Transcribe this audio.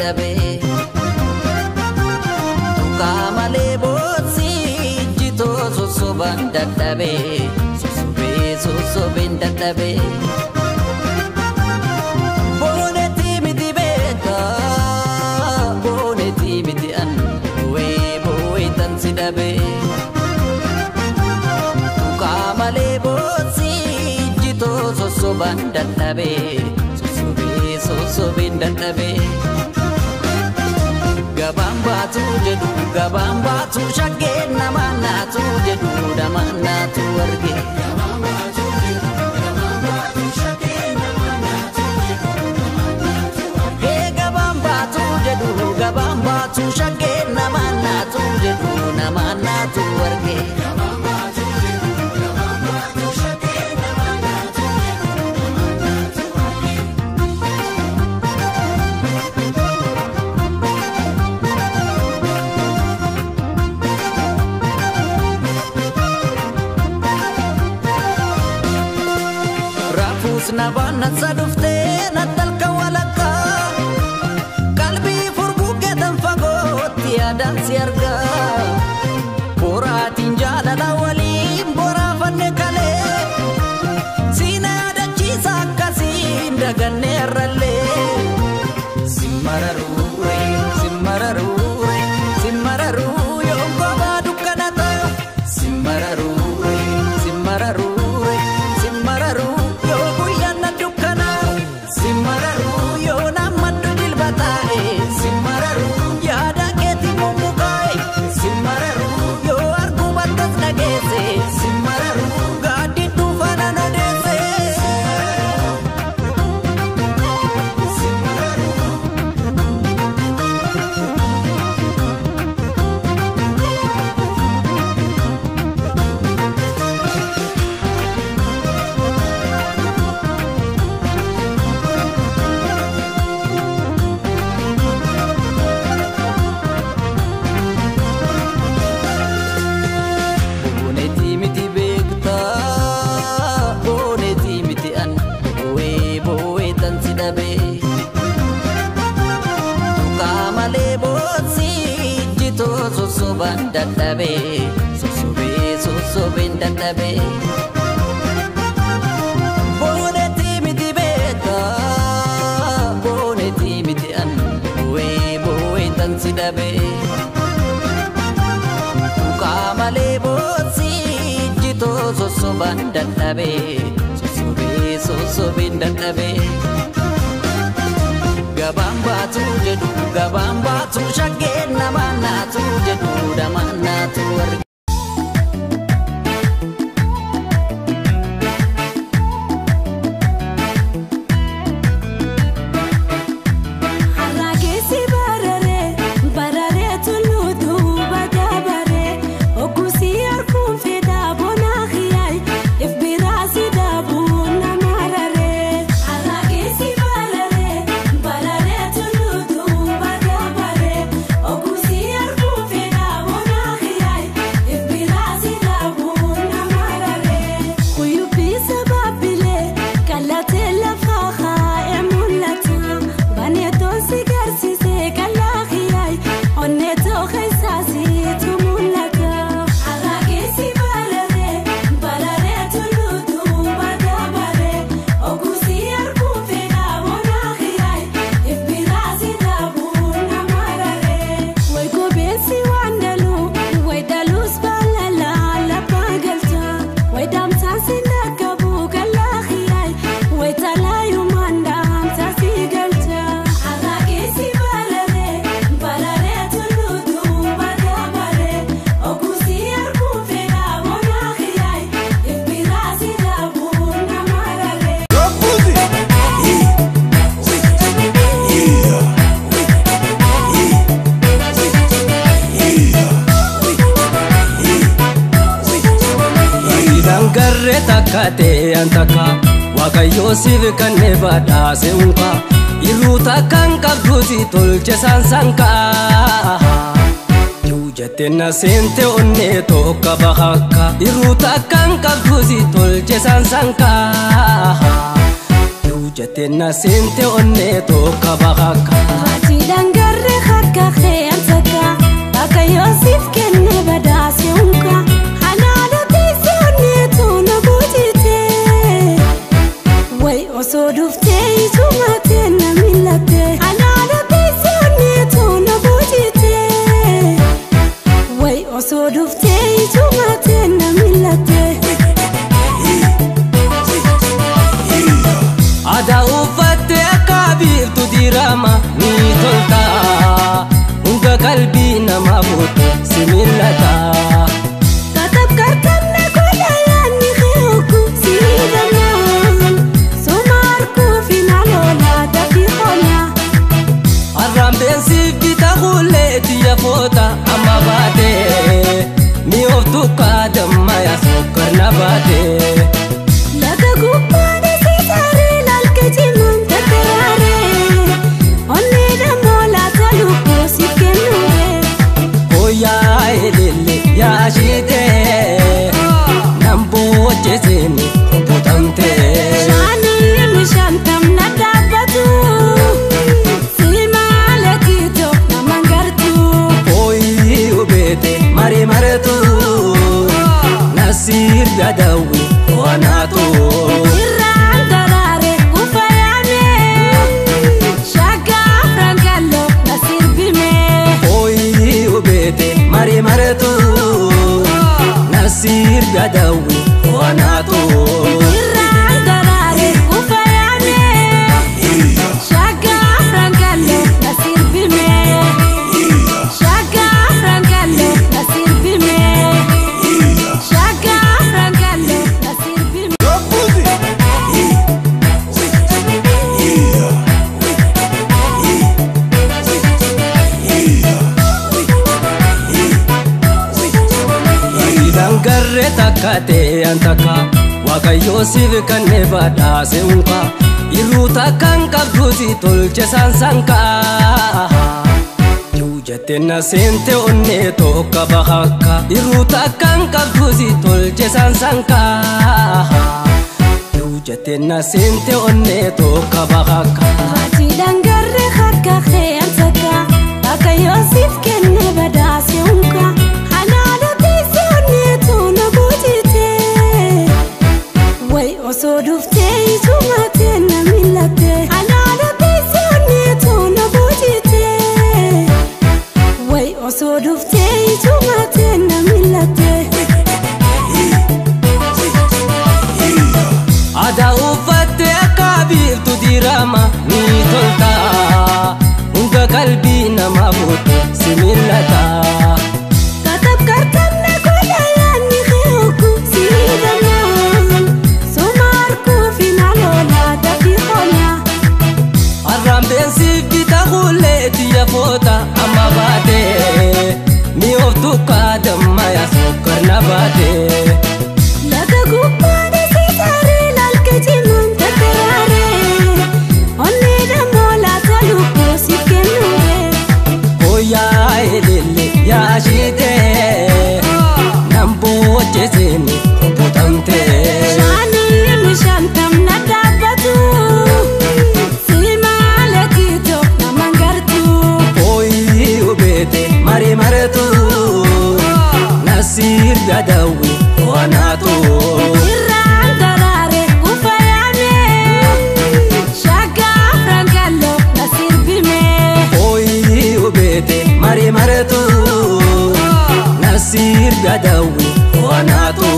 dhabe. Tuqaa malee bootsi ijjitoo sossobaan dadhabe. Sossobee sossobeen dadhabe. Boonetii miti beekaa boonetii miti an boo'ee boo'ee tan si dhabe. Tuqaa malee bootsi ijjitoo sossobaan dadhabe. Sossobee sossobeen dadhabe. Gabaan baatu jedhu gabaan baatu shaggeen namaan naatu jedhu namaan naatu arge. Hee gabaan baatu jedhu gabaan baatu shaggeen namaan naatu jedhu namaan naatu arge. Rafuus nabaan nasa dhuftee nattalka walakkaa qalbii furguggeetan fagootti yaadaan si argaa boraatiin jaalala waliin boraafanne kalee siin yaadachiisa akkasiin dagannee har'allee simmararuure simmararuure simmararuu yoon kophaa dukkana ta'u simmararuure simmararuure simmararuu. Tuqaa malee bootsi ijjitoo sossobaan dadhabe. Sossobee sossobeen dadhabe. Boonetii miti beekaa boonetii miti an boo'ee boo'ee tan si dhabe. Tuqaa malee bootsi ijjitoo sossobaan dadhabe. Sossobee sossobeen dadhabe. Gabaan baatu jedhu gabaan baatu shaggeen namaan naatu jedhu namaan naatu arge. Harrageessi bararee bararee tulluu duuba dabaree oggusii arguun fedhaa bonaa xiyyaay if biraasi daabuu nama raree. Harrageessi bararee bararee tulluu duuba dabaree oggusii arguun fedhaa bonaa xiyyaay if biraasi daabuu nama raree. Kuyyubii sabaabilee kallatee lafa kaa'ee mul'ata. Baneetoo si garsiisee kalaa xiyyaay onneetoo keessaa siitu mul'ata. Harrageessi bararee bararee tulluu duuba dabaree oggusii arguun fedhaa bonaa xiyyaay if biraasi daabuu nama raree. Wayi gobeessi waan daluu wayi daluus bal'alaa lafa galcha wayi daamsaan si dhaqqabu kalaa xiyyaay wayi talaayumaan daamsaa si galcha. Harrageessi bararee bararee tulluu duuba dabaree oggusii arguun fedhaa bonaa xiyyaay if biraasi daabuu nama raree. Dangarree takka ta'e an takka Waaqayyoo siif kenne badhaase unka Irruu takkaan qabduuti tolche saansankaa Jettee na seente onnee tokko bakakka Irruu takkaan qabduuti tolche saansankaa Jettee na seente onnee tokko bakakka. Baatiidhaan harka qe'ansaka bakka Yoosif kenne badhaase unka hanaadha teessee na boojite wayi osoo dhuftee ijumate na mil'ate hanaadha teessee na boojite wayi osoo dhuftee ijumate na mil'ate. Aadaa uffattee akka biiftu dirama ni tolta hunda qalbii namaa fuute si mil'ata. Katabkartan na godha yaadni keeku si damaan soma harkuuf na lola dafii hola. Harambeen siif bita hulleetti yafoota amma baate mi'ooftu kaadamma yaa sokkar na baate. Laga gubbaan siitaaree laalkajimuun tattaraaree onnee dammoolaa tolubbuu siif kennuuree. Oyaa elele yaa shiitee nan boojjeseeni butamtee. Shaanii mishaan tamna dhaabbatu si malee tiitoo nama gartuu. Ooyii obeete marii mareetu nasiir gadawi wanaatu. Irraan daraare kufa yaame shaggaa frankaloo na sirbime. Ooyii obeete marii mareetu nasiir gadawi wanaatu. Irraan daraare kufa yaame shaggaa frankaloo na sirbime. Shaggaa frankaloo na sirbime. Shaggaa frankaloo na sirbime. Dangarree takka ta'e takka Waaqayyoo siif kenne badhaase unka irruu takkaan qabduuti tolche saansanka. Jettee na seente onnee tokko bahakka irruu takkaan qabduuti tolche saansanka. Jettee na seente onnee tokko bahakka. Baatiidhaan garree harka qe'ansaka bakka Yoosif kenne badhaase unka hanaadha teessee na boojite wayi osoo dhuftee ijumate na mil'ate hanaadha teessee na boojite wayi osoo dhuftee ijumate na mil'ate. Aadaa uffattee akka biiftu dirama ni tolta hunda qalbii namaa fuute si mil'ata. Katabkartan na godha yaadni keeku si damaan soma harkuuf na lola dafii hola. Harambeen siif bita hulleetti yafoota amma baate mi'ooftu kaadamma yaa sokkar na baate. Laga gubbaan siitaaree laalkajimuun tattaraaree onnee dammoolaa tolubbuu siif kennuuree. Oyaa elele yaa shiitee nan boojjeseeni butamtee. Shaanii mishaan tamna dhaabbatu si malee tiitoo nama gartuu. Ooyii obeete marii mareetu nasiir gadawi wanaatu. Irraan daraare kufa yaame shaggaa frankaloo na sirbime. Ooyii obeete marii mareetu nasiir gadawi wanaatu.